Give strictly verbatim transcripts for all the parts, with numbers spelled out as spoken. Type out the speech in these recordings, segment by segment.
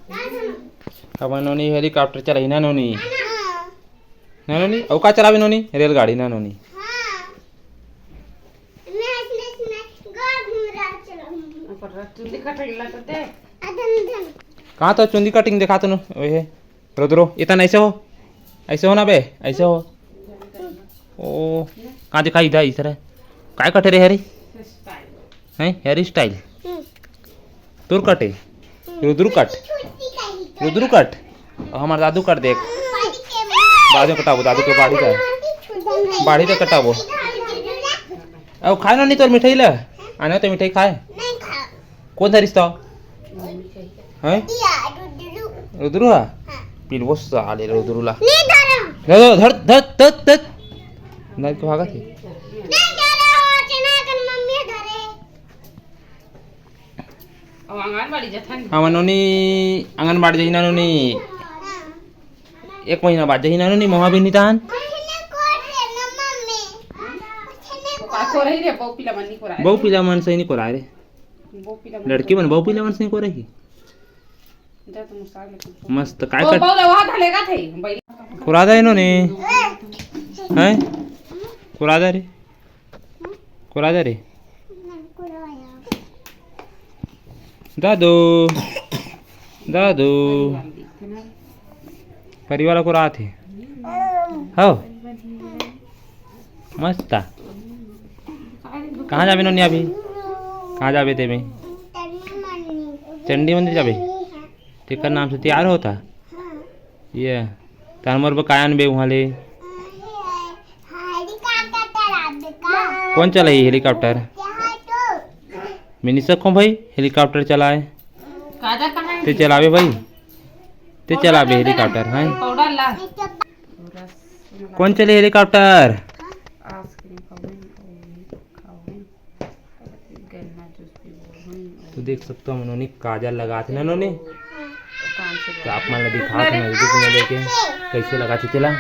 अब नोनी helicopter चलाही ना नोनी? ना नोनी? अउ का चलाबे नोनी? रेलगाड़ी ना नोनी? कहाँ तो चुंदी cutting देखा तो नो, ओहे। रुद्रो, इतना ऐसे हो, ऐसे हो ना बे, ऐसे हो। ओ, कहाँ दिखाई इधर, इधर है। काय कटे रे हरी? हैं, hair style? तोर कटे? रुद्रू कट? रुद्रू कट? अउ हमर दादू कट देख। दादू कटाबो, दादू के बाड़ी का। बाड़ी का कटाबो। अउ खाए ना नहीं तोर मिठाई ला। आने तो मिठाई खाए। कोन धरिस तो? हैं? रुद्रू हा? पिलबो साले रुद्रू ला। धर, धर, धर, धर, धर। धर के भागत हे। अब आंगनबाड़ी जथन। हमर नोनी आंगनबाड़ी जही ना नोनी। एक महीना बाद जही ना नोनी, ममा भी नितान। का को रही रे, बहू पीला मन नहीं को रहा बहू है। पीला मन से नहीं को रहा रे। बहू पीला मन लड़की बन, बहू पीला मन से नहीं को रही। जा तुम साग लेके मस्त, काय ओ, कर बहू ला वहाँ धलेगा थे, बैल। कुरादा इन्होंने। हैं? कुरादा रे। कोरादा रे। दादू, दादू। परिवार कोरात हे। हो। मस्त। कहाँ जाबे नोनी अभी? कहाँ जाबे तेमे? चंडी मंदिर जाबे? तेकर नाम से तैयार होता। ये, तार मोर बर काय आनबे उहाँ ले? कोन चलाही helicopter? मैं नहीं सकूँ भाई helicopter चलाए। ते चलाबे भाई, ते चलाबे helicopter, हैं? कोन चलाही helicopter? तो देख सकथो, हमन नोनी काजल लगात हे ना नोनी। तो आप मन ला दिखात हे नजदीक में लेके, कैसे लगात हे तेला।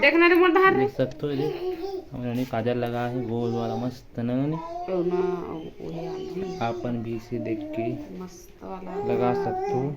देखना रे मोर धार रे। देख सकथो ये, हमन नोनी काजल लगा हे गोल वाला, मस्त ना नोनी। ओ ना, ओ, ओ हे आदमी। आपन भी इसे देख के मस्त वाला लगा सकथो।